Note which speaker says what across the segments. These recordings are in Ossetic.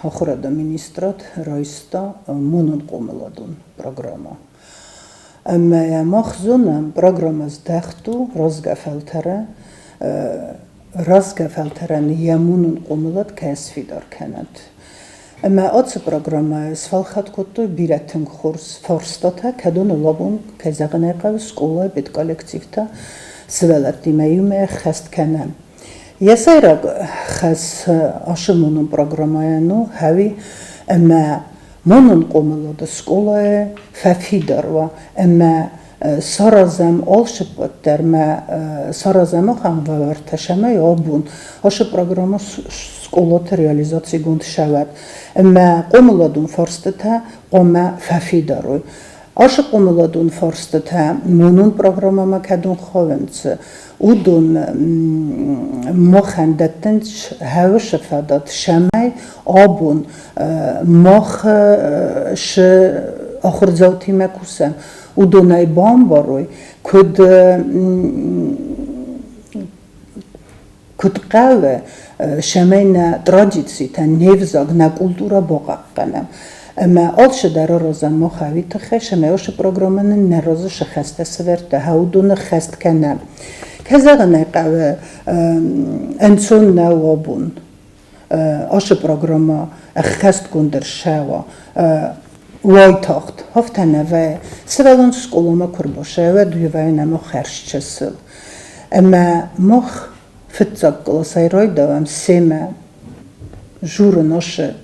Speaker 1: Ахуырады министрад райста монон хъомыладон программӕ. Ӕмӕ йӕ мах зонӕм, программӕ здӕхт у рӕзгӕ фӕлтӕры рӕзгӕ фӕлтӕрӕн йӕ монон хъомылад кӕй сфидар кӕнӕд. Ӕмӕ ацы программӕйы сфӕлхатт кодтой бирӕ тынг хорз фарстатӕ, кӕдоныл абон, кӕй зӕгъын ӕй хъӕуы, скъолайы педколлективтӕ сывӕллӕттимӕ иумӕ ӕххӕст кӕнӕм. Йӕ сӕйраг хӕс ацы монон программӕйӕн у хӕуи ӕмӕ монон хъомылады скъолайы фӕфидар уа ӕмӕ саразӕм алцыппӕт дӕр мӕ саразӕм ахӕм уавӕртӕ, цӕмӕй абон ацы программӕ скъолаты реализацигонд цӕуӕд ӕмӕ хъомыладон фарстытӕ хъуамӕ фӕфидар уой. Ацы хъомыладон фарстытӕ монон программӕмӕ кӕдон хауынц, уыдон махӕн дӕттынц хӕуысы фадат, цӕмӕй абон мах цы ахуырдзаутимӕ кусӕм, уыдонӕй бамбарой, куыд куыд хъӕуы, цӕмӕй нӕ традицитӕ, не взаг, нӕ культурӕ бахъахъхъӕнӕм. Ӕмӕ алцыдӕр аразӕм мах уый тыххӕй, цӕмӕй уыцы программӕ нын нӕ разы цы хӕстӕ сӕвӕрдта, уыдоны хӕст кӕнӕм. Кӕй зӕгъын ӕй хъӕуы, ӕнцон нӕу абон ацы программӕ ӕххӕстгонд ӕрцӕуа уайтагъд. Афтӕ нӕ вӕййы. Сывӕллон скъоламӕ куы ӕрбацӕуы, уӕд уый вӕййы нӕма хӕрзчысыл. Ӕмӕ мах фыццаг къласӕй райдайӕм семӕ журы носы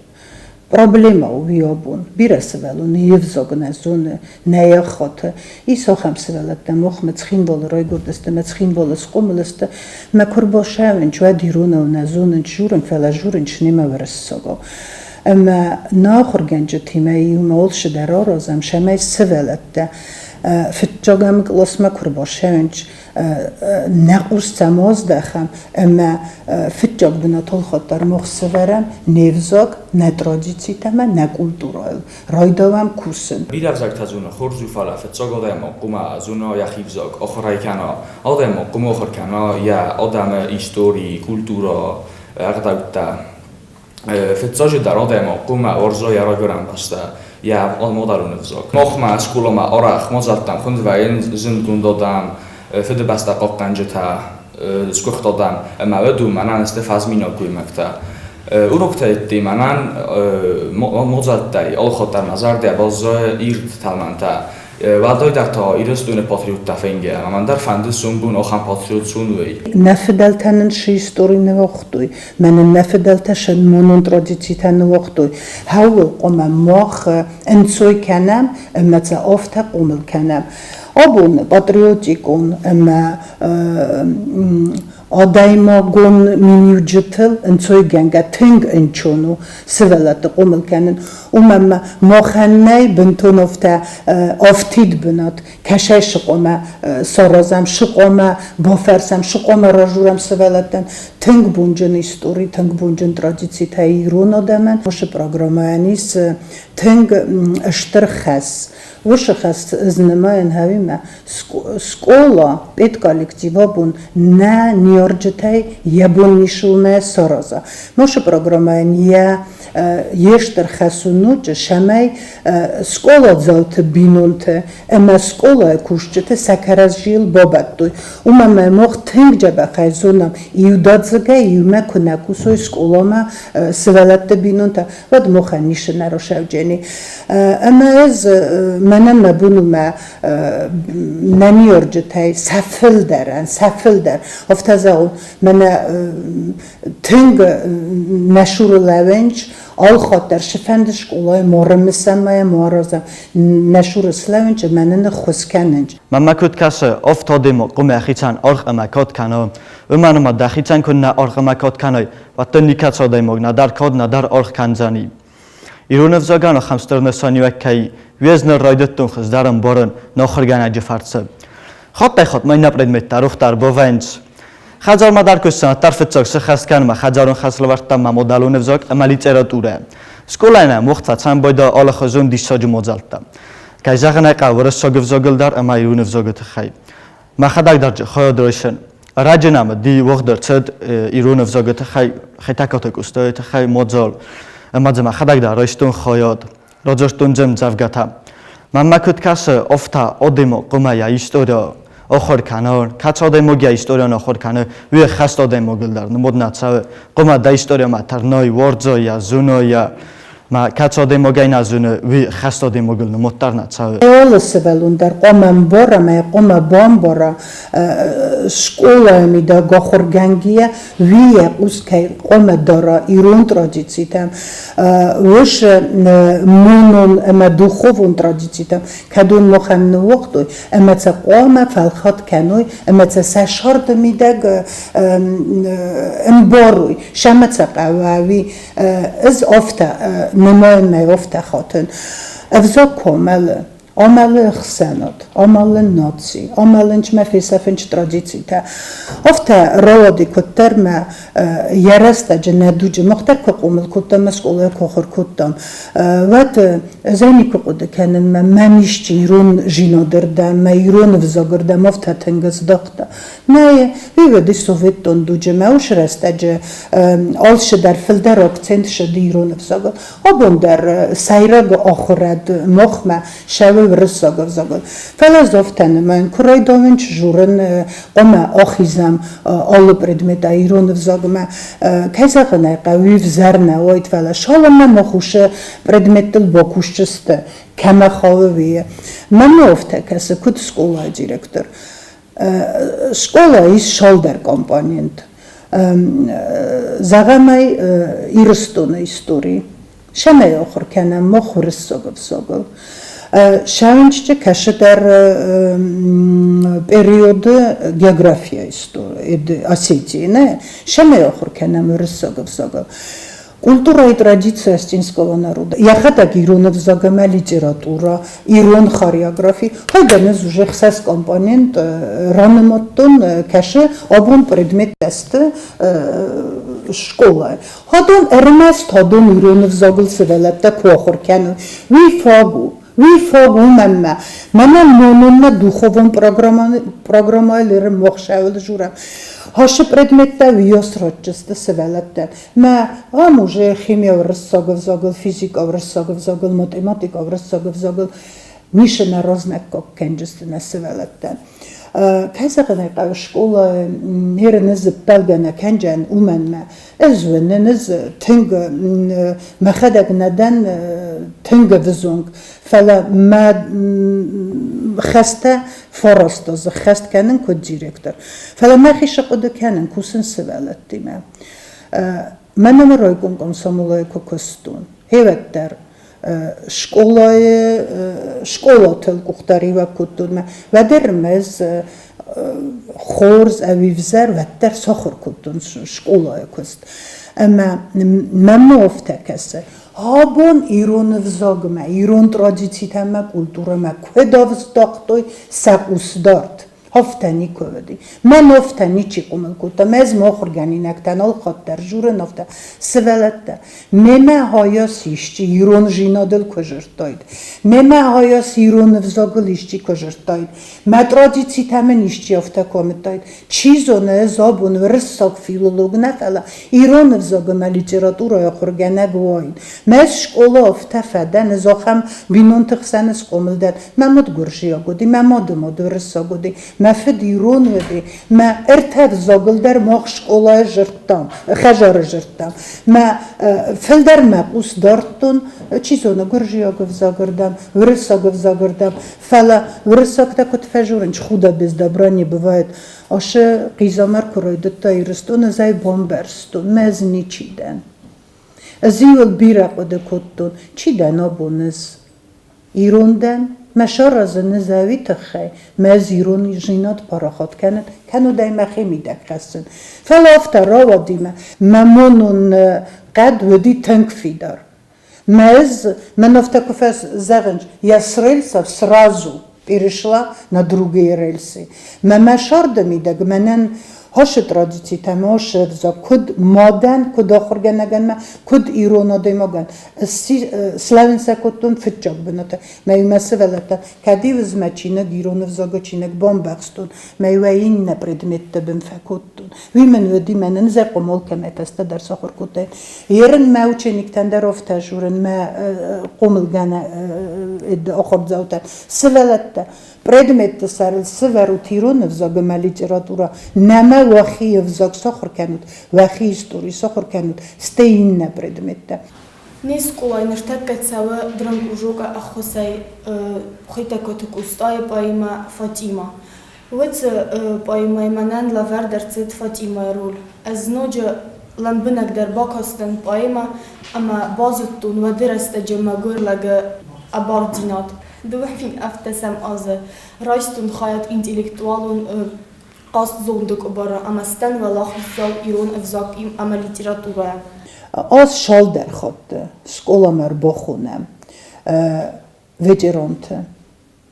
Speaker 1: проблемӕ у уый абон. Бирӕ сывӕллон йе взаг нӕ зоны, нӕ йӕ хаты. Ис ахӕм сывӕллӕттӕ махмӕ Цхинвалы райгуырдысты ӕмӕ Цхинвалы схъомыл сты. Мӕ куы ӕрбацӕуынц, уӕд иронау нӕ зонынц журын, фӕлӕ журынц немӕ уырыссагау. Ӕмӕ нӕ ахуыргӕнджытимӕ иумӕ алцыдӕр аразӕм, цӕмӕй сывӕллӕттӕ фыццагӕм къласмӕ куы рбацӕуынц, нӕ хъус сӕм аздӕхӕм ӕмӕ фыццаг бынатыл хатт мах сӕвӕрӕм не взаг, нӕ традицитӕ ӕмӕ нӕ культурӕйыл. Райдайӕм кусын.
Speaker 2: Бирӕ ӕвзӕгтӕ зоны, хорз у, фӕлӕ фыццаг адӕймаг хъуамӕ зона йӕхи взаг, ахуыр ӕй кӕна. Адӕймаг хъуамӕ ахуыр кӕна йӕ адӕмы истори, культурӕ, ӕгъдӕуттӕ. Фыццаджыдӕр адӕймаг хъуамӕ уарза йӕ райгуырӕн бӕстӕ, йӕ мадӕлон ӕвзаг. Махмӕ скъоламӕ арӕх мадзӕлттӕм хуынд вӕййынц зындгонд адӕм, фыдыбӕстӕ хъахъхъӕнджытӕ, сгуыхт адӕм ӕмӕ уӕд у мӕнӕн сты фӕзминаг гоймӕгтӕ. Уроктӕ ӕдде мӕнӕн мадзӕлттӕй алыхатт дӕр мӕ зӕрдӕ баззайы ирд тӕлмӕнтӕ. Уӕлдайдӕр та Ирыстоны патриоттӕ фенгӕ, ӕмӕ мӕн дӕр фӕнды сомбон ахӕм патриот сон уой.
Speaker 1: Нӕ фыдӕлтӕ нын цы истори ныуагътой, мӕнӕн нӕ фыдӕлтӕ сӕ монон традицитӕ ныуагътой, хӕуыл хъуамӕ мах ӕнцой кӕнӕм ӕмӕ сӕ афтӕ хъомыл кӕнӕм. Абон патриотикон ӕмӕ адӕймагон миниуджытыл ӕнцойгӕнгӕ тынг ӕнцон у сывӕллӕтты хъомыл кӕнын. Уымӕн ӕмӕ махӕн нӕй бынтон афтӕ афтид бынат, кӕсӕй цы хъуамӕ саразӕм, цы хъуамӕ бафӕрсӕм, цы хъуамӕ разурӕм сывӕллӕттӕн. Тынг бонджын истори, тынг бонджын традицитӕ ирон адӕмӕн. Уыцы программӕйӕн ис тынг стыр хӕс. Уыцы хӕс ӕз нымайын хӕуимӕ скъола, педколлектив абон нӕ ныййарджытӕй йӕ бон ницы у мӕ сараза. Уыцы программӕйӕн йӕ йе стыр хӕс у ноджы, цӕмӕй скъоладзауты бинонты ӕмӕ скъолайы кусджыты сӕ кӕрӕдзийыл бабӕттой. Уымӕн ӕмӕ мах тынг дзӕбӕхӕй зонӕм, иудадзыгӕй иумӕ куы нӕ кусой скъоламӕ сывӕллӕтты бинонтӕ, уӕд махӕн ницы нӕ рацӕудзӕни. Ӕмӕ ӕз мӕнӕн мӕ бон у мӕ нӕ ныййарджытӕй сӕ фылдӕрӕн, сӕ фылдӕр, афтӕ зӕгъон, мӕнӕ тынг нӕ цуры лӕууынц алхатт дӕр цыфӕнды скъолайы ма рымысӕм ма ма аразӕм, нӕ цуры слӕууынц ӕмӕ нын ӕххуыс кӕнынц.
Speaker 3: Мӕнмӕ куыд кӕсы, афтӕ адӕймаг хъуамӕ хицӕн аргъ ӕмӕ кад кӕна. Уымӕн ӕмӕ дӕхицӕн куыннӕ аргъ ӕмӕ кад кӕнай, уӕд дын никӕцы адӕймаг нӕдӕр кад, нӕдӕр аргъ кӕндзӕни. Ирон ӕвзагӕн ахӕм стыр нысаниуӕг кӕй уе ӕз ныр райдыдтон хуыздӕр ӕмбарын нӕ ахуыргӕнӕджы фӕрцы. Хаттӕй-хатт ма иннӕ предметтӕ арӕхдӕр бавӕййынц. Хӕдзармӕ дӕр куы ссынаддӕр фыццаг цы хӕс кӕнынмӕ хӕдзарон хӕслӕвӕрдтӕ ӕмӕ мадӕлон ӕвзаг ӕмӕ литературӕ. Скъолайы нӕм уагъта цӕмбайда алыхуызон диссаджы мадзӕлттӕ. Кӕй зӕгъын ӕй хъӕуы, уырыссаг ӕвзагыл дӕр ӕмӕ ирон ӕвзагы тыххӕй. Мӕхӕдӕг дӕр хайад райсын. Ӕрӕджы нӕм ди уагъд ӕрцыд ирон ӕвзагы тыххӕй Хетӕгкаты Къостайы тыххӕй мадзал. Ӕмӕ дзы мӕхӕдӕг дӕр райстон хайад. Радзырдтон дзы ӕмдзӕвгӕтӕ. Мӕнмӕ куыд кӕсы, афтӕ адӕмы хъуамӕ йӕ истори ахуыр кӕна. Кӕцы адӕймаг йӕ историйӕн ахуыр кӕны, уый ӕххӕст адӕймагыл дӕр нымад нӕ цӕуы. Хъуамӕ дӕ историмӕ тырнай, уарзай йӕ, зонай йӕ. Мӕ кӕцы адӕймагӕй нӕ зоны, уый ӕххӕст адӕймагыл нымад дӕр нӕ цӕуы.
Speaker 1: Алы сывӕллон дӕр хъуамӕ ӕмбара ӕмӕ хъуамӕ бамбара, скъолайы мидӕг ахуыргӕнгӕйӕ уый йӕ хъус кӕй хъуамӕ дара ирон традицитӕм, уыцы монон ӕмӕ духовон традицитӕм, кӕдон махӕн ныууагътой, ӕмӕ сӕ хъуамӕ фӕлхат кӕной ӕмӕ сӕ сӕ царды мидӕг ӕмбарой, сӕмӕ сӕ хъӕуа, уый ӕз афтӕ нымайын, мӕ афтӕ хатын. Ӕвзаг куы амӕлы, амӕлы ӕхсӕнад, амӕлы наци, амӕлынц мӕ фесӕфынц традицитӕ. Афтӕ рауади куыддӕр мӕ йӕ рӕстӕджы нӕ дуджы мах дӕр куы хъомыл кодтам, мӕ скъолайы куы ахуыр кодтам, уӕд ӕз ӕй никуы хъуыды кӕнын, мӕ мӕм исчи ирон зинадырдӕм, мӕ ирон ӕвзагырдӕм афтӕ тынг ыздӕхта. Нӕ, уый уыди советтон дуджы, мӕ уыцы рӕстӕджы алцыдӕр фылдӕр акцент ссыди ирон ӕвзагыл. Абон дӕр сӕйраг ахуырад махмӕ цӕуы уырыссаг ӕвзагыл. Фӕлӕ ӕз афтӕ нымайын, куы райдайын дзурын, хъуамӕ ахизӕм алы предметӕй ирон ӕвзагмӕ. Кӕй зӕгъын ӕй хъӕуы, уый ӕвзӕр нӕ уаид, фӕлӕ цалынмӕ мах уыцы предметтыл бакусдзысты, кӕмӕ хауы, уый. Мӕнмӕ афтӕ кӕсы, куыд скъолайы директор. Скъола ис цалдӕр компонент. Зӕгъӕм ӕй, Ирыстоны истори. Цӕмӕй ахуыр кӕнӕм мах уырыссаг ӕвзагыл. Сӕвӕнчы кӕцыдӕр периоды география Осетии, нӕ? Цӕмӕй ахуыр кӕнӕм уырыссаг ӕвзагыл. Культура и традиция осетинского народа. Йӕхӕдӕг ирон ӕвзаг ӕмӕ литературӕ, ирон хореографи. Хайдӕн ӕз уже хсӕз компонент ранымадтон, кӕсы абон предметтӕ сты скъолайы. Хадон ӕрмӕст хадон ирон ӕвзагыл сывӕллӕттӕ куы ахуыр кӕной, уый фаг у. Уый фаг у мӕнмӕ. Мӕнӕн мононмӕ духовон программӕйыл ӕрмахсӕвыл журӕм. Хасы предметтӕ уыйас ратджысты сывӕллӕттӕн. Мӕ ам уже химия уырыссаг ӕвзагыл, физикӕ уырыссаг ӕвзагыл, математикӕ уырыссаг ӕвзагыл ницы нӕ разнаггаг кӕнджысты нӕ сывӕллӕттӕн. Кӕй зӕгъын ӕй хъӕуы, скъолайы неры зыппӕлгӕ нӕ кӕнджӕн, уымӕн мӕ ӕз уынын, ӕз тынг мӕхӕдӕг нӕ дӕн тынг ӕвзонг, фӕлӕ мӕ хӕстӕ фӕрӕзта дзы хӕст кӕнын куыд директор. Фӕлӕ мӕхи схъуыды кӕнын, кусын сывӕллӕттимӕ. Мӕнӕ мӕ райком комсомолӕй куы куыстон, гъеуӕддӕр скъолайы скъолатыл къухдариуӕг кодтон мӕ уӕддӕр ӕз хорз ӕви взӕр, уӕддӕр сахуыр кодтон скъолайы куыст. Ӕмӕ мӕм афтӕ кӕсы, абон ирон ӕвзагмӕ, ирон традицитӕм ӕмӕ культурӕмӕ куыд ӕвздӕхтой сӕ хъусдард, Афтӕ никуы уыди. Мӕн афтӕ ничи хъомыл кодта. Мӕ ӕз мӕ ахуыргӕнинӕгтӕн алхатт дӕр дзурын афтӕ: Сывӕллӕттӕ, мемӕ хайас исчи ирон зинадыл куы дзырдтаид, мемӕ хайас ирон ӕвзагыл исчи куы дзырдтаид, мӕ традицитӕ мын исчи афтӕ куы амыдтаид, чи зоны, ӕз абон уырыссаг филолог нӕ, фӕлӕ ирон ӕвзаг ӕмӕ литературӕйы ахуыргӕнӕг уаин. Мӕ скъола афтӕ фӕдӕн, ӕз ахӕм бинонты хсӕн схъомыл дӕн. Мӕ мад гуырдзиаг уыди, мӕ мады мад уырыссаг уыди, мӕ фыд ирон уыди, мӕ ӕртӕ взагыл дӕр мах скъолайы зыдтам, хӕдзары зыдтам. Мӕ фылдӕр мӕ хъус дардтон, чи зоны, гуырдзиаг ӕвзагырдӕм, уырыссаг ӕвзагырдӕм, фӕлӕ уырыссӕгтӕ куыд фӕзурынц, худо без добра не бывает. Ашы хъизӕмар куы райдыдта Ирыстоны, ӕз ӕй бамбӕрстон, мӕ ӕз ничи дӕн. Ӕз иуыл бирӕ хъуыды кодтон, чи дӕн абон ӕз? Ирон дӕн, мӕ саразын ӕз ӕви тыххӕй, мӕ ӕз ирон зинад парахат кӕнын, кӕннод ӕй мӕхи мидӕг хӕссын. Фӕлӕ афтӕ рауади мӕ, мӕ монон хъӕд уыди тынг фидар. Мӕ ӕз, мӕн афтӕ куы фӕзӕгъынц, я с рельсов сразу перешла на другие рельсы. Мӕ мӕ сӕрды мидӕг мӕнӕн Ашы традицитӕ ӕмӕ ашы ӕвзаг куыд мадӕн, куыд ахуыргӕнӕгӕн ӕмӕ куыд ирон адӕймагӕн слӕууын сӕ кодтон фыццаг бынаты. Мӕ иумӕ сывӕллӕттӕн, кӕд-иу ӕз мӕ чиныг, ирон ӕвзагы чиныг бамбӕхстон, мӕ иу ӕй иннӕ предметты бын фӕкодтон. Уый мын уыди, мӕнӕн зӕркъуымол кӕмӕй фӕстӕдӕр сахуыр кодтаин. Ерын мӕ учениктӕн дӕр афтӕ журын, мӕ хъомылгӕнӕг ахуырдзаутӕн. Сывӕллӕттӕ, предметты сӕрыл сывӕрут ирон ӕвзаг ӕмӕ литературӕ, нӕма уӕхи ӕвзаг сахуыр кӕнут, уӕхи истори сахуыр кӕнут, стӕй иннӕ предметтӕ.
Speaker 4: Не скъолайы ныртӕккӕ цӕуы драмкъужокы ӕххуысӕй Хетӕгкаты Къостайы поэмӕ «Фатима». Уыцы поэмӕйы мӕнӕн лӕвӕрд ӕрцыд Фатимӕйы роль. Ӕз ноджы лӕмбынӕгдӕр бакастӕн поэмӕ ӕмӕ базыдтон уӕды рӕстӕджы мӕгуыр лӕгы ӕбардзинад. 2007 азы райстон хайад интеллектуалон хъазт зонды къуыбары ӕмӕ сдӕн уӕлахиздзау ирон ӕвзаг ӕмӕ литературӕйӕ.
Speaker 1: Аз цалдӕр хатты скъоламӕ ӕрбахонӕм ветеранты,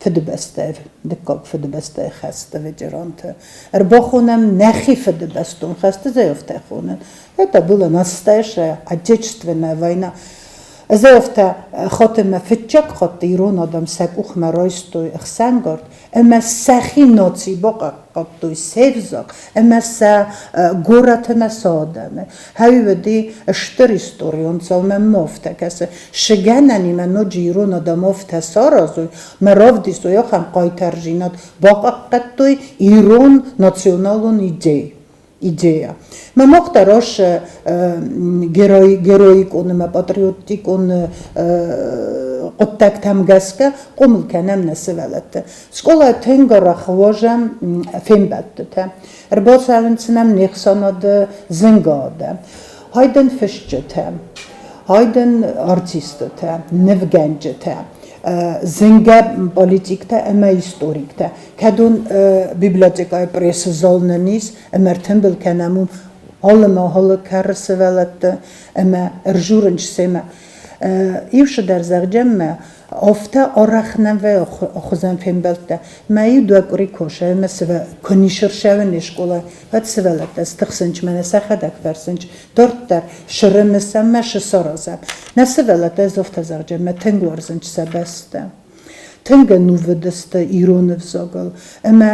Speaker 1: Фыдыбӕстӕйы, дыккаг Фыдыбӕстӕйы хӕсты ветеранты. Ӕрбахонӕм нӕхи фыдыбӕстон хӕсты заявтӕ хонын. Это была настоящая отечественная война. Заявтӕ хатымӕ фыццаг хатт ирон адӕм сӕ къухмӕ райстой ӕхсӕнгард ӕмӕ сӕхи наци бахъахъхъӕдтой се взаг ӕмӕ сӕ горӕт ӕмӕ сӕ адӕмы. Хӕуи стыр историон цау мӕм афтӕ кӕсы. Шыгӕнӕнимӕ ноджы ирон адӕм афтӕ саразой, мӕ равдисой ахӕм хъайтардзинад, бахъахъхъӕдтой ирон националон идей. Идея. Мӕ мах дӕр ас героикон ӕмӕ патриотикон хъуыддӕгтӕм гӕсгӕ хъомыл кӕнӕм нӕ сывӕллӕтты. Скъолайы тынг арӕх уазӕм фембӕлдтытӕ. Ӕрбацӕуынц нӕм не хсӕнады зынгӕ адӕм. Хайдӕн фысджытӕ, хайдӕн артисттӕ, нывгӕнджытӕ, зынгӕ политиктӕ ӕмӕ историктӕ. Кӕдон библиотекӕйы прессы зал нын ис, ӕмӕ ӕртымбыл кӕнӕм уым алы алы кары сывӕллӕтты ӕмӕ ӕржурынч семӕ. Иу цыдӕр зӕгъджӕммӕ афтӕ арӕх нӕм вӕййы хуызӕн фембӕлдтӕ. Мӕ иу дыууӕ къуыри кусы ӕмӕ куы не сырсӕуы не скъола, уӕд сывӕллӕттӕ стыхсынч, мӕнӕ сӕхӕдӕг фӕрсынч, дарддӕр сырымысӕм мӕ сысаразӕм. Нӕ сывӕллӕттӕ ӕз афтӕ зӕгъджӕммӕ тынг уарзынч сӕ бӕстӕ. Тынг ӕнувыд сты ирон ӕвзагыл. Ӕмӕ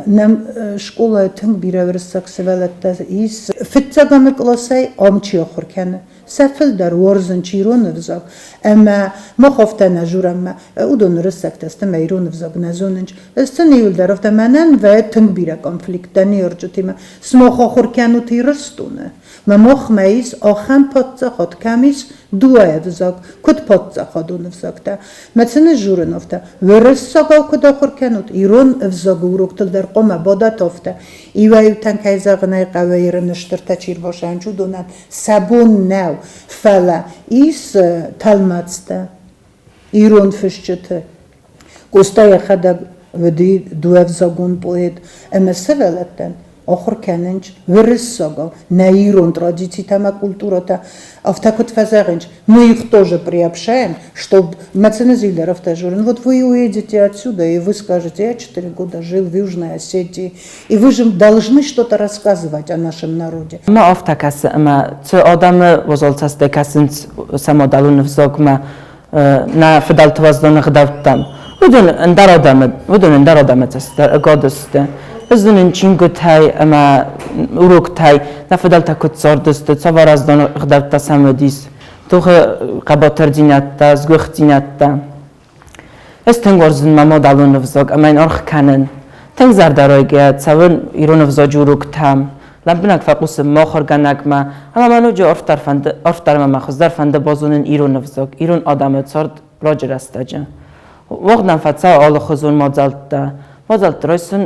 Speaker 1: нӕм скъолайы тынг бирӕ уырыссаг сывӕллӕттӕ ис. Фыццӕгӕмы къласӕй ам чи ахуыр кӕны, сӕ фылдӕр уарзынц ирон ӕвзаг. Ӕмӕ мах афтӕ нӕ дзурӕм, уыдон уырыссӕгтӕ сты ӕмӕ ирон ӕвзаг нӕ зонынц. Ӕз сын иуылдӕр афтӕ мӕнӕн вӕййы тынг бирӕ конфликттӕ ныййарджытимӕ. Сымах ахуыр кӕнут Ирыстоны. Мӕ махмӕ ис ахӕм паддзахад, кӕм ис дыууӕ ӕвзаг, куыд паддзахадон ӕвзӕгтӕ. Мӕ цины журын афтӕ, уырыссагау куыд ахуыр кӕнут, ирон ӕвзагы уроктыл дӕр хъуамӕ бадат афтӕ. Иуӕй-иутӕн, кӕй зӕгъын ӕй хъӕуы, ирыны стыртӕ чи рбасайынц, уыдонӕн сӕ бон нӕу, фӕлӕ ис тӕлмацтӕ ирон фысджыты. Къоста йӕхӕдӕг уыди дыууӕвзагон поэт ӕмӕ сывӕллӕттӕн ахуыр кӕнынц уырыссагау, нӕ ирон традицитӕ ӕмӕ культурӕтӕ. Афтӕ куыд фӕзӕгъынц, мы их тоже приобщаем, чтобы Мациназиль афтӕ журин, вот вы уедете отсюда, и вы скажете, я 4 года жил в Южной Осетии, и вы же должны что-то рассказывать о нашем народе.
Speaker 5: Мӕ афтӕ кӕсы, ӕмӕ цы адӕмы уазал цӕстӕй кӕсынц сӕ мадӕлон ӕвзагмӕ, нӕ фыдӕлты уӕздан ӕгъдӕуттӕм, уыдон ӕндӕр адӕмы, уыдон ӕндӕр адӕмы цӕсты ӕгад сты. Ӕз зонын чингуытӕй ӕмӕ уроктӕй нӕ фыдӕлтӕ куыд цардысты, цавӕр уӕздан ӕгъдӕуттӕ сӕм уыдис, тохы хъӕбатырдзинӕдтӕ, сгуыхтдзинӕдтӕ. Ӕз тынг уарзын мӕ мадӕлон ӕвзаг ӕмӕ йын аргъ кӕнын. Тынг зӕрдӕрайгӕ цӕуын ирон ӕвзаджы уроктӕм. Лӕмбынӕг фӕхъусын мӕ ахуыргӕнӕгмӕ ӕмӕ мӕ ноджы арфдӕр фӕнды, арфдӕр ӕмӕ мӕ хуыздӕр фӕнды базонын ирон ӕвзаг, ирон адӕмы цард раджы рӕстӕджы. Уагъд нӕм фӕцӕуы алыхуызон мадзӕлттӕ. Мадзӕлтты райсын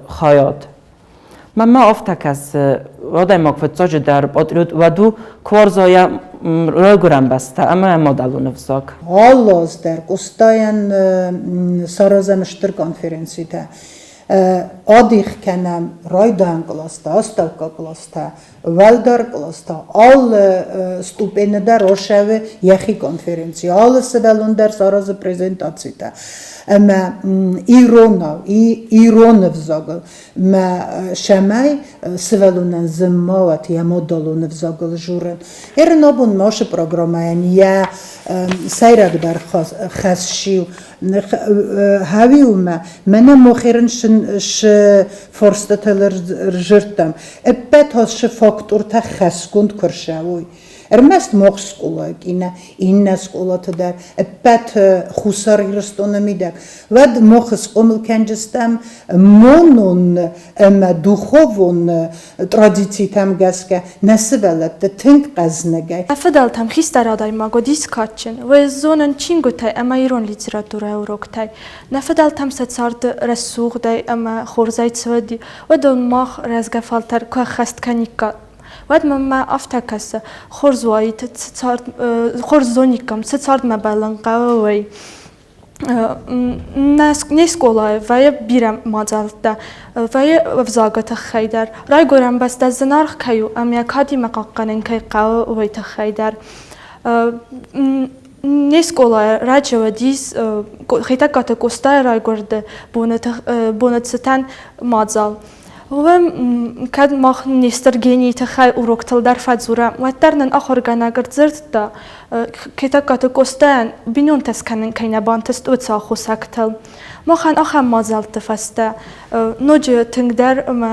Speaker 5: хайад. Мӕнмӕ афтӕ кӕсы, адӕймаг фыццаджыдӕр патриот уӕд у, куы уарза йӕ райгуырӕн бӕстӕ ӕмӕ йӕ мадӕлон ӕвзаг.
Speaker 1: Алы аз дӕр Къостайӕн саразӕм стыр конференцитӕ. Адих кӕнӕм райдайӕн къластӕ, астӕуккаг къластӕ. Уӕлдӕр кълас та алы ступены дӕр рашӕуы йӕхи конференци, алы сывӕллон дӕр саразы презентацитӕ. Ӕмӕ иронау, ирон ӕвзагыл мӕ цӕмӕй сывӕллонӕн зын ма уӕд йӕ мадӕлон ӕвзагыл дзурын. Ерын абон машы программӕйӕн йӕ сӕйрагдӕр хӕс сси хауи уымӕ, мӕнӕ мохерын шы фарстатыл ӕрзырдтам. Ӕппӕт ацы фактортӕ хӕсгонд куы рцӕуой, ӕрмӕст мах скъолайы кӕнӕ иннӕ скъолаты дӕр, ӕппӕт Хуссар Ирыстоны мидӕг, уӕд мах схъомыл кӕнджыстӕм монон ӕмӕ духовон традицитӕм гӕсгӕ нӕ сывӕллӕтты тынг хъӕзныгӕй.
Speaker 6: Нӕ фыдӕлтӕм хистӕр адӕймаг уыдис кадджын, уӕззонӕн чингуытӕй ӕмӕ ирон литературӕйы уроктӕй. Нӕ фыдӕлтӕм сӕ царды рӕсугъдӕй ӕмӕ хорзӕй цы уыди, уыдон мах рӕзгӕ фӕлтӕр куы ӕххӕст кӕниккам, уӕд мӕнмӕ афтӕ кӕсы, хорз уаид, цы цард, хорз зониккам, цы цардмӕ бӕллын хъӕуы, уый. Не скъолайы вӕййы бирӕ мадзӕлттӕ, вӕййы ӕвзагы тыххӕй дӕр, райгуырӕн бӕстӕ зынаргъ кӕй у ӕмӕ йӕ кадимӕ хъахъхъӕнын кӕй хъӕуы, уый тыххӕй дӕр. Не скъолайы раджы уыдис Хетӕгкаты Къостайы райгуырды боны цытӕн мадзал. Уым кӕд мах не стыр генийы тыххӕй уроктыл дӕр фӕдзурӕм, уӕддӕр нын ахуыргӕнӕг ӕрдзырдта, Хетӕгкаты Къостайӕн бинонтӕ скӕнын кӕй нӕ бантыст, уыцы аххосӕгтыл. Махӕн ахӕм мадзӕлтты фӕстӕ ноджы тынгдӕр ӕмӕ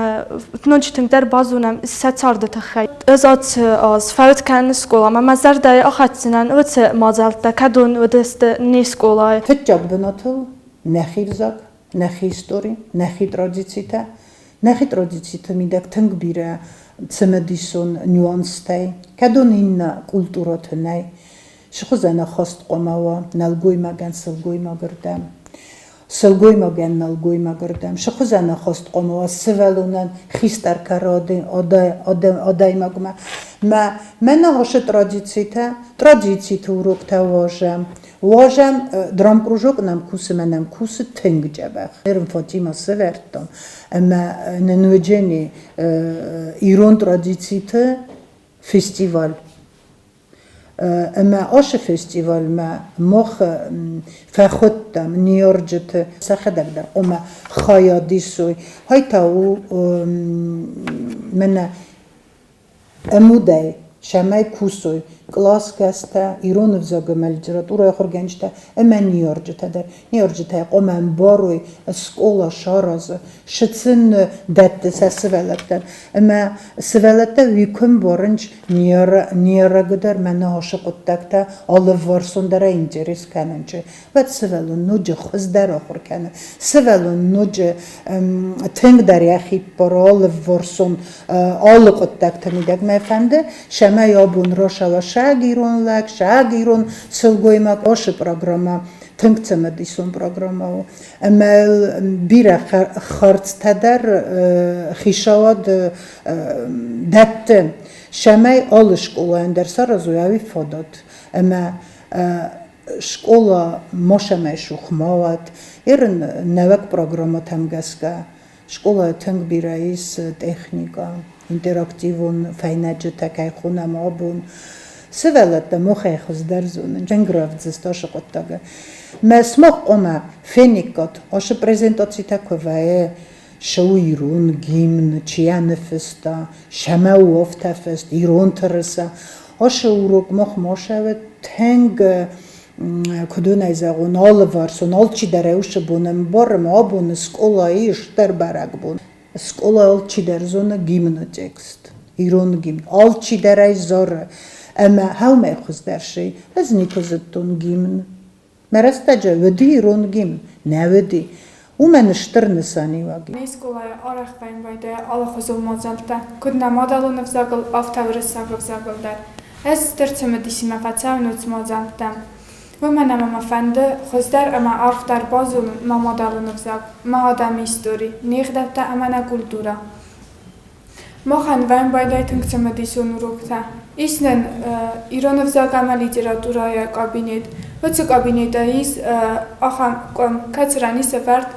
Speaker 6: ноджы тынгдӕр базонӕм сӕ царды тыххӕй. Ӕз ацы аз фӕуд кӕнын скъоламӕ, мӕ зӕрдӕйы ахӕцдзынӕн уыцы мадзӕлттӕ, кӕдон уыдысты не скъолайы.
Speaker 1: Фыццаг бынатыл нӕхи взаг, нӕхи истори, нӕхи традицитӕ. Нӕхи традициты мидӕг тынг бирӕ цымыдисон нюанстӕй, кӕдон иннӕ культурӕты нӕй. Схуызӕн ӕххӕст хъуамӕ уа нӕлгоймагӕн сылгоймагырдӕм, сылгоймагӕн нӕлгоймагырдӕм. Схуызӕн ӕххӕст хъуамӕ уа сывӕллонӕн хистӕр кары адӕймагмӕ. Мӕ мӕнӕ ацы традицитӕ, традициты уроктӕ уарзӕм. Уарзӕм драмкружок нӕм кусы мӕ нӕм кусы тынг дзӕбӕх. Ерын Фатимӕ сӕвӕрдтон ӕмӕ нын уыджени ирон традициты фестиваль. Ӕмӕ ацы фестивальмӕ мах фӕхуыдтам ныййарджыты сӕхӕдӕг дӕр хъуамӕ хайад исой. Хай та у мӕнӕ ӕмудӕй, цӕмӕй кусой къласгӕстӕ, ирон ӕвзаг ӕмӕ литературӕйы ахуыргӕнджытӕ ӕмӕ ныййарджытӕ дӕр. Ныййарджытӕ хъуамӕ ӕмбарой, скъола саразы, цы сын дӕтты сӕ сывӕллӕттӕн. Ӕмӕ сывӕллӕттӕ уый куы ӕмбарынц, ныййарӕгы дӕр мӕнӕ ацы хъуыддӕгтӕ алыварсон дӕр интерес кӕнынчы. Уӕд сывӕллон ноджы хуыздӕр ахуыр кӕны, сывӕллон ноджы тынгдӕр йӕхи ппары алыварсон алы хъуыддӕгты мидӕг. Мӕ фӕнды, цӕмӕй абон рацӕуа саг ирон лӕг, саг ирон сылгоймаг. Ацы программӕ тынг цымыдисон программӕ у. Ӕмӕ йыл бирӕ хӕрдзтӕ дӕр хицауад дӕтты, цӕмӕй алы скъолайӕн дӕр саразой ӕви фадат. Ӕмӕ скъола мосӕмӕй цух ма уӕд. Ерын нӕуӕг программӕтӕм гӕсгӕ скъолайы тынг бирӕ ис техникӕ, интерактивон фӕйнӕджытӕ кӕй хонӕм абон. Сывӕллӕттӕ махӕй хуыздӕр зонынц, тынг рӕвдз сты ацы хъуыддаджы. Мӕ сымах хъуамӕ фениккат, ацы презентацитӕ куы вӕййы, цы у ирон гимн, чи йӕ ныффыста, цӕмӕ у афтӕ фыст, ирон тырыса. Ацы урок мах ма тынг куыдонӕй зӕгъон, алыварсон, алчидӕр ӕй уыцы бон ӕмбары, ӕмӕ абоны скъолайы стыр бӕрӕгбон. Скъола алчидӕр зоны гимны текст, ирон гимн. Алчидӕр ӕй зары. Ӕмӕ хӕумӕй хуыздӕр си, ӕз никуы зыдтон гимн. Мӕ рӕстӕджы уыди ирон гимн, нӕ уыди. Уымӕн стыр нысаниуӕг.
Speaker 7: Не скъолайы арӕх вӕййын байдайы алыхуызон мадзӕлттӕ, куыд нӕ мадӕлон ӕвзагыл, афтӕ уырыссаг ӕвзагыл дӕр. Ӕз стыр цымыдисимӕ фӕцӕуын уыцы мадзӕлттӕм. Уымӕн ӕмӕ мӕ фӕнды хуыздӕр ӕмӕ арфдӕр базонын мӕ мадӕлон ӕвзаг, мӕ адӕмы истори, не гъдӕуттӕ ӕмӕ нӕ культурӕ. Махӕн вӕййын байдайы тынг цымыдисон уроктӕ. Ис нын ирон ӕвзаг ӕмӕ литературӕйы кабинет. Уыцы кабинеты ис ахӕм къуым, кӕцы ран ис ӕвӕрд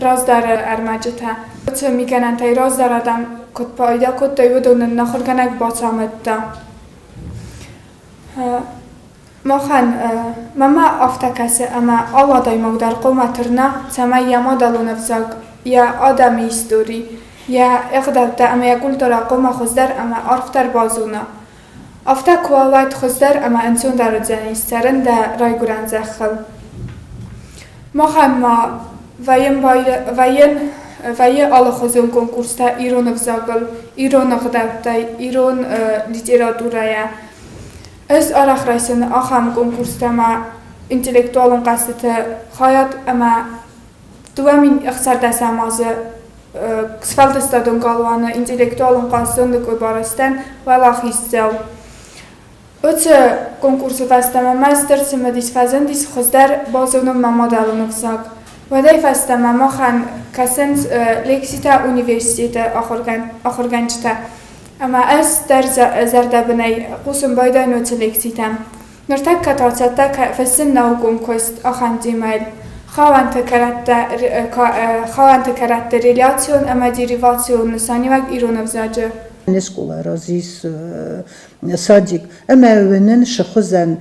Speaker 7: раздӕры ӕрмӕджытӕ. Уыцы мигӕнӕнтӕй раздӕр адӕм Куыд пайда кодтой, уыдон нын ахуыргӕнӕг бацамыдта. Махӕн мӕмӕ афтӕ кӕсы, ӕмӕ алы адӕймаг дӕр хъуамӕ тырна, цӕмӕй йӕ мадӕлон ӕвзаг, йӕ адӕмы истори, йӕ ӕгъдӕуттӕ ӕмӕ йӕ культурӕ хъуамӕ хуыздӕр ӕмӕ арфдӕр базона. Афтӕ куы уа, уӕд хуыздӕр ӕмӕ ӕнцондӕр уыдзӕнис цӕрын дӕ райгуырӕн зӕххыл. Махӕн ма вӕййы алыхуызон конкурстӕ ирон ӕвзагыл, ирон ӕгъдӕуттӕй, ирон литературӕйӕ. Ӕз арӕх райсын ахӕм конкурстӕ ӕмӕ интеллектуалон хъӕзтыты хайад ӕмӕ 2016 азы сфӕлдыстадон галуаны интеллектуалон хъазтон дыкъуыбарастӕн уӕлахиздзау. Уыцы конкурсы фӕстӕмӕ мӕ стыр цымыдис фӕзындис хуыздӕр базонын мӕ мадӕлон ӕвзаг. Уӕдӕй фӕстӕмӕ махӕн кӕсынц лекцитӕ университеты ахуыргӕнджытӕ, ӕмӕ ӕз дӕр зӕрдӕбынӕй хъусын байдайын уыцы лекцитӕм. Ныртӕккӕ та цӕттӕ фыссын наукон куыст ахӕм темӕйыл: хауӕнты кӕрӕтты реляцион ӕмӕ деривацион нысаниуӕг ирон ӕвзаджы.
Speaker 1: Не скъола разис садик ӕмӕ уынын сыхуызӕн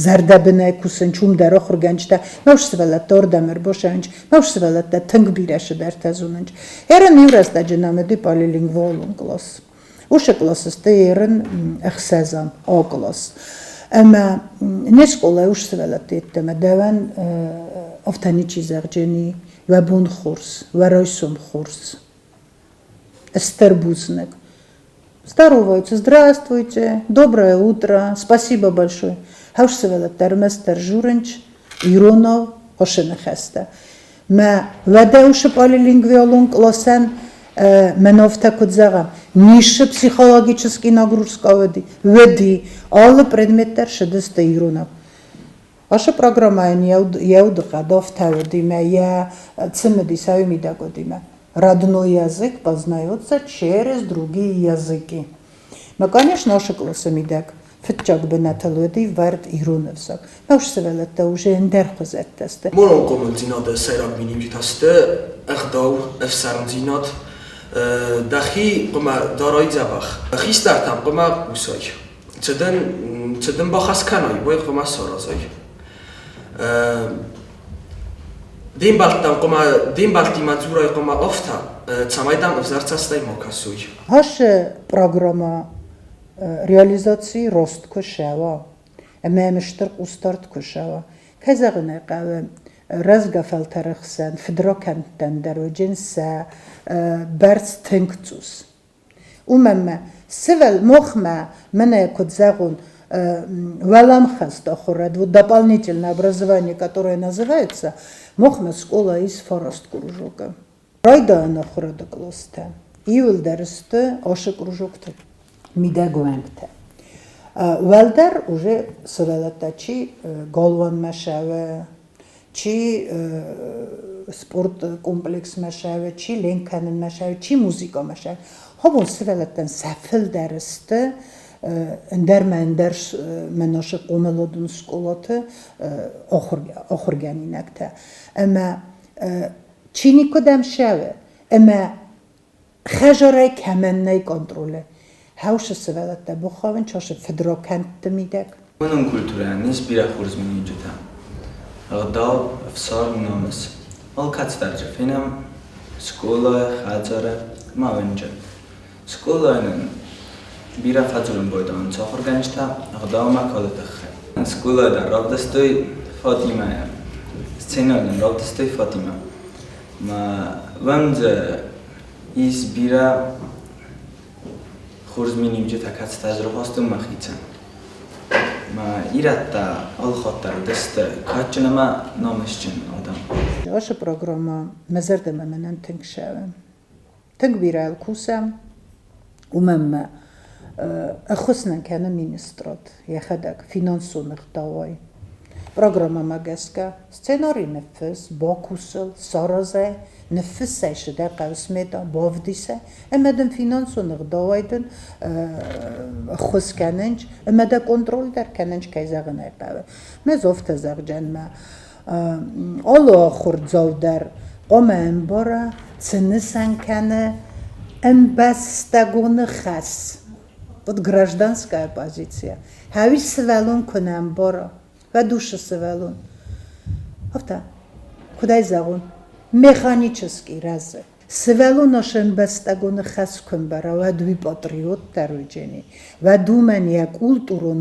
Speaker 1: зӕрдӕбынӕй кусынч, уым дӕр ахуыргӕнджытӕ, мӕ сывӕллӕттӕ ардӕм ӕрбасӕуынч, мӕ сывӕллӕттӕ тынг бирӕ цыдӕртӕ зонынч. Ерын иу рӕстӕджы нӕм уыди полилингвалон кълас. Уыцы къласы сты ерын ӕхсӕзӕм А кълас. Ӕмӕ не скъолайы ус сывӕллӕтты йеддӕмӕ дӕуӕн афтӕ ничи зӕгъджени, уӕ бон хорз, уӕ райсом хорз. Стыр бузныг. Здороваются, здравствуйте, доброе утро, спасибо большое. Хӕс сывӕллӕттӕ ӕрмӕстдӕр журынч, иронау хъуысы ныхӕстӕ. Мӕ уӕдӕ уыцы полилингвиалон къласӕн мӕн афтӕ куыд зӕгъӕм, ницы психологический нагрузка уыди, уыди. Алы предмет дӕр сыдысты иронау. Ацы программӕйӕн йӕ удыхъӕд афтӕ уыди мӕ йӕ цымыдисӕй мидӕг уыди мӕ родной язык познается через другие языки. Мӕ, конечно, ацы къласы мидӕг фыццаг бынатыл уыди вӕрд ирон ӕвзаг. Мӕ сывӕллӕттӕ уже ӕндӕр хуызӕттӕ сты.
Speaker 8: Моралон хъомылдзинады сӕйраг миниуджытӕ сты ӕгъдау, ӕфсармдзинад, дӕхи хъуамӕ дарай дзӕбӕх, хистӕртӕм хъуамӕ хъусай. Цы дын бахӕс кӕной, уый хъуамӕ саразай. Де мбӕлттӕм хъуамӕ де мбӕлттимӕ дзурай хъуамӕ афтӕ, цӕмӕй дӕм ӕвзӕр цӕстӕй ма кӕсой.
Speaker 1: Ацы программӕ реализаци рост куы сӕуа ӕмӕ йӕм стыр хъусдард куы сӕуа, кӕй зӕгъын ӕй хъӕуы, рӕзгӕ фӕлтӕры хсӕн фыдракӕндтӕн дӕр уыджын сӕ бӕрц тынг цъус. Уымӕн мӕ сывӕл мохмӕ мӕнӕ куыд зӕгъон, уӕлӕмхӕст ахуырад, вот дополнительное образование, которое называется, мохмӕ скъола ис фараст кружока. Райдайӕн ахуырады къластӕ иуылдӕр сты ашы кружокты мидӕг уӕнгтӕ. Уӕлдӕр уже сывӕллӕттӕ чи галуанмӕ сӕвы, чи спорткомплексмӕ сӕвы, чи ленк кӕнынмӕ сӕвы, чи музыкамӕ сӕвы. Хобон сывӕллӕттӕн сӕ фылдӕр сты ӕндӕр мӕ ӕндӕр мӕносы хъомыладон скъолаты ахуыргӕнинӕгтӕ. Ӕмӕ чи никуыдӕм сӕвы, ӕмӕ хӕзарӕй кӕмӕн нӕй контролы, хӕусы сывӕллӕттӕ бухавын часы фыдракӕндты мидӕг.
Speaker 9: Уынын культурӕйӕн ис бирӕ хорз миниуджытӕ. Ӕгъдау, ӕфсарм, намыс. Алкӕцыдӕр дзы фенӕм скъолайы, хӕдзары ӕмӕ уынджы. Скъолайы нын бирӕ фӕдзурын байдайынц ахуыргӕнджытӕ ӕгъдаумӕ кады тыххӕй. Скъолайы дӕр равдыстой Фатимӕйы. Сценӕйы нын равдыстой Фатимӕ. Мӕ уӕм дзы ис бирӕ хорз миниуджытӕ, кӕцытӕ ӕз рахастон мӕхицӕн. Мӕ ирӕттӕ алыхатт дӕр уыдысты кадджын ӕмӕ намысджын адӕм.
Speaker 1: Ацы программӕ мӕ зӕрдӕмӕ мӕнӕн тынг цӕуы. Тынг бирӕ йыл кусӕм, уымӕн ӕмӕ ӕххуыс нын кӕны министрад йӕхӕдӕг финансон ӕгъдауӕй. Программӕмӕ гӕсгӕ сценари ныффыс, бакус ыл, саразай, ныффыссай цы дӕ хъӕуы смета, бавдисай ӕмӕ дын финансон ӕгъдауӕй дын ӕххуыс кӕнынц ӕмӕ дӕ контроль дӕр кӕнынц, кӕй зӕгъын ӕй хъӕуы. Мӕ афтӕ зӕгъдзӕн мӕ алы ахуырдзау дӕр хъуамӕ ӕмбара, цы нысан кӕны. Ӕмбӕстагоны хӕс, вот гражданская позиция. Хӕуи сывӕллон куы нӕ ӕмбара, уӕд усы сывӕллон. Афтӕ, куыд ӕй зӕгъон, механически рӕзы. Сывӕллон асы ӕмбӕстагоны хӕс куы ӕмбара, уӕд уый патриот дӕр уыджени. Уӕд уымӕн йӕ культурон,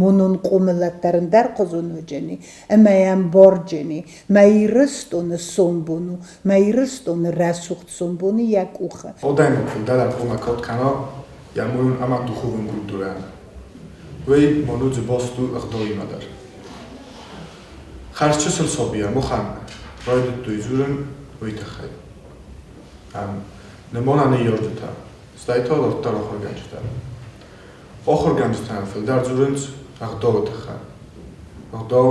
Speaker 1: монон хъомылад дӕр ӕндӕрхуызон уыджени ӕмӕ йӕ ӕмбарджени, мӕ Ирыстоны сомбон у, мӕ Ирыстоны рӕсугъд сомбоны йӕ къухы.
Speaker 10: Адӕймаг фылдӕр ӕрхъуыма код кӕна йӕ монон ӕмӕ духовон культурӕйӕн. Уый монудзы баст у ӕгъдауимӕ дӕр. Хӕрзчысыл сабийӕ махӕн райдыдтой дзурын уый тыххӕй. Нӕ мӕнӕ ныййарджытӕ, стӕй та дарддӕр ахуыргӕнджытӕ. Ахуыргӕнджытӕн фылдӕр дзурынц ӕгъдауы тыххӕй. Ӕгъдау,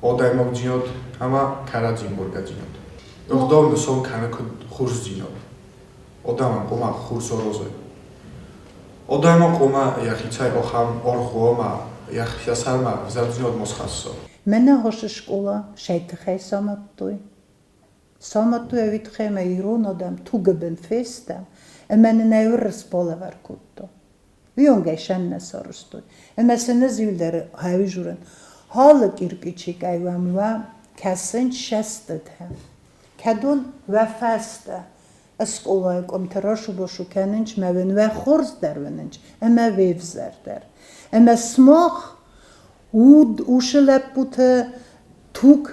Speaker 10: адӕймагдзинад ӕмӕ кӕрӕдзимбаргӕдзинад. Ӕгъдау нысан кӕны куыд хорздзинад. Адӕмӕн хъуамӕ хорз аразой. Адӕймаг хъуамӕ йӕхицӕй ахӕм аргъ уа ӕмӕ йӕ сӕрмӕ ӕвзӕрдзинад ма схӕсса.
Speaker 1: Мӕнӕ хосы скъола сӕй тыхӕй самадтой. Самадтой ӕви тыхӕй ӕмӕ ирон адӕм тугы бын фестӕм, ӕмӕ нын ӕй уырыс балӕвар кодта. Уыйонгӕй сӕм нӕ сарӕзтой. Ӕмӕ сын ӕз иуылдӕр хӕуи журын. Халы кирпичикӕй уӕм уӕ кӕсын сӕстытӕ. Кӕдон уӕ фӕстӕ скъолайы къуымты расу-басу кӕнынч мӕ уын уӕ хорз дӕр уынынч ӕмӕ уе взӕр дӕр. Ӕмӕ сымах уд усы лӕппуты туг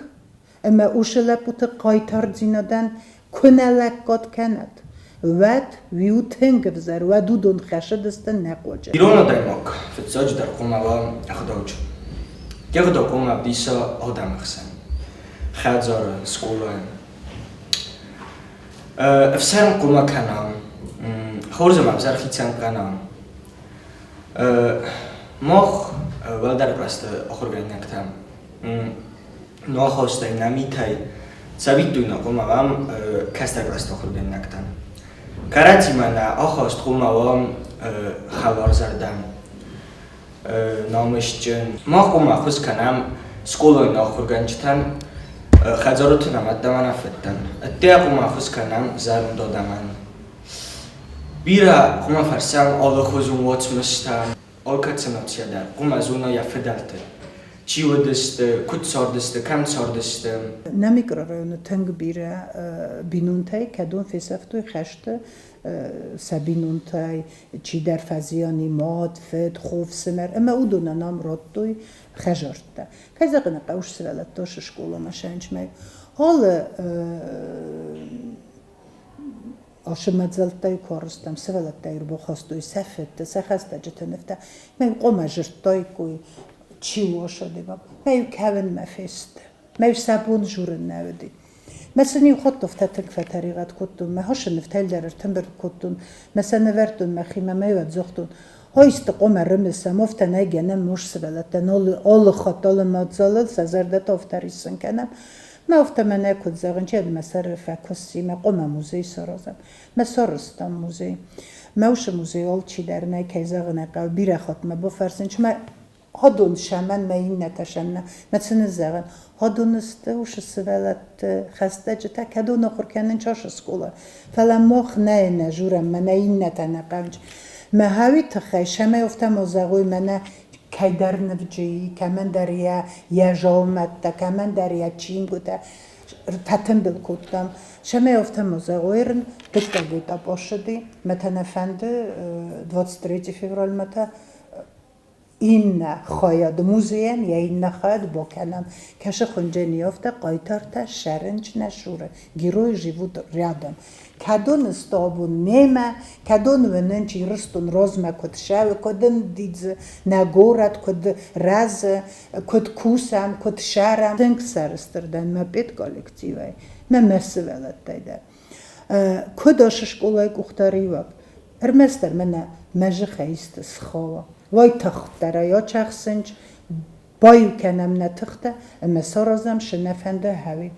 Speaker 1: ӕмӕ усы лӕппуты хъайтардзинадӕн куынӕ лӕггад кӕнат, уӕд уый тынг ӕвзӕр, уӕд уыдон хӕсыдысты нӕ хъуаджы.
Speaker 8: Ирон адӕймаг фыццаджыдӕр хъуамӕ уа ӕгъдауджын. Йе гъдау хъуамӕ ӕвдиса адӕмы хсӕн, хӕдзары, скъолайы. Ӕфсӕрм хъуамӕ кӕна, хорз ӕмӕ ӕвзӕр хицӕн кӕна. Мах уӕлдӕр кълӕсты ахуыргӕнинӕгтӕ нуахастӕй, нӕ митӕй цӕвиттойнаг хъуамӕ уӕм кӕстӕр кълӕсты ахуыргӕнинӕгтӕн. Кӕрӕдзимӕ нӕ ахаст хъуамӕ уӕм хӕларзӕрдӕ, намысджын. Мах хъуамӕ ӕххуыс кӕнӕм скъолайы ахуыргӕнджытӕн, хӕдзары нӕ мӕдтӕ нӕ фыдтӕн. Ӕдде хъуамӕ ӕххуыс кӕнӕм зӕронд адӕмӕн. Бирӕ хъуамӕ фӕрсӕм алыхуызон уацмыстӕ, алкӕцы нацийӕ дӕр хъуамӕ зона йӕ фыдӕлты. Чи уыдысты, куыд цардысты, кӕм цардысты.
Speaker 1: Нӕ микрорайоны тынг бирӕ бинонтӕй кӕдон фесӕфтой хӕсты сӕ бинонтӕй чидӕр фӕзиани мад, фыд, хо, фсымӕр ӕмӕ уыдонӕн ам радтой хӕзӕрттӕ. Кӕй зӕгъын ӕй хъӕуы, сывӕллӕттӕ скъоламӕ сӕнчмӕ. Алы Ашы мадзӕлттӕй куы арызтам, сывӕллӕттӕ ӕрбахастой сӕ фыдты, сӕ хӕстӕджыты нывтӕ. Мӕ хъуамӕ зыдтаиккой, чи у ашы адӕймаг. Мӕ-иу кӕуынмӕ фесты. Мӕ-иу сӕ бон журын нӕ уыди. Мӕ сын-иу хатт афтӕ тынг фӕтӕригъӕд кодтон, мӕ хӕсы нывтӕ дӕр ӕртымбырд кодтон, мӕ сӕ нывӕрдтон мӕхимӕ, мӕ-иу ӕдзухдон. Хойсты хъуамӕ рымысӕм, афтӕ нӕ гӕнӕн мус сывӕллӕттӕн алы хатт, алы мадзалыл сӕ зӕрдӕтӕ афтӕ риссын кӕнӕм. Мӕ афтӕ мӕнӕ куыд зӕгъын, чи мӕ сӕры фӕкуысси, мӕ хъуамӕ музей саразӕм. Мӕ сарӕзтам музей. Мӕ усы музей алчидӕр нӕ, кӕй зӕгъын ӕй хъӕуы, бирӕ хатт мӕ бафӕрсын, чи мӕ Ходон сӕмӕн мӕ иннӕтӕ сӕннӕ. Мӕ цы ныззӕгъын, ходон сты усы сывӕллӕтты хӕстӕджытӕ, кӕдон ахуыр кӕнын часы скъола. Фӕлӕ мах нӕ нӕ журӕм, мӕнӕ иннӕтӕ нӕ хъӕуынц. Мӕ хауи тыххӕй сӕмӕй афтӕ ма зӕгъой, мӕнӕ кӕйдӕр нывджыи, кӕмӕндӕр йӕ йӕ дзаумӕттӕ, кӕмӕндӕр йӕ чингуытӕ фӕтымбыл кодтам. Сӕмӕй афтӕ ма зӕгъой, дыккаг этап ӕссыди, мӕ та нӕ фӕнды 23 февралмӕ та иннӕ хайад музейӕн йӕ иннӕ хайад бакӕнӕм. Кӕсы хуынджын афтӕ хъайтартӕ сӕрынч нӕ суры. Герои живут рядом. Кӕдон сты абон немӕ, кӕдон уынынч Ирыстон размӕ куыд сӕуы, куыд ӕндидзы, нӕ горӕт куыд рӕзы, куыд кусӕм, куыд сӕрӕм. Тынг сӕрыстыр дӕн мӕ педколлективӕй, мӕ мӕ сывӕллӕттӕй дӕр. Куыд асы скъолайы къухдариуӕг, ӕрмӕстдӕр мӕнӕ мӕ зыхӕй исты схауа. Уайтагъддӕр ӕй ачахсынч, баиу кӕнӕм нӕ тыхтӕ ӕмӕ саразӕм, цы нӕ фӕнды, хӕуи.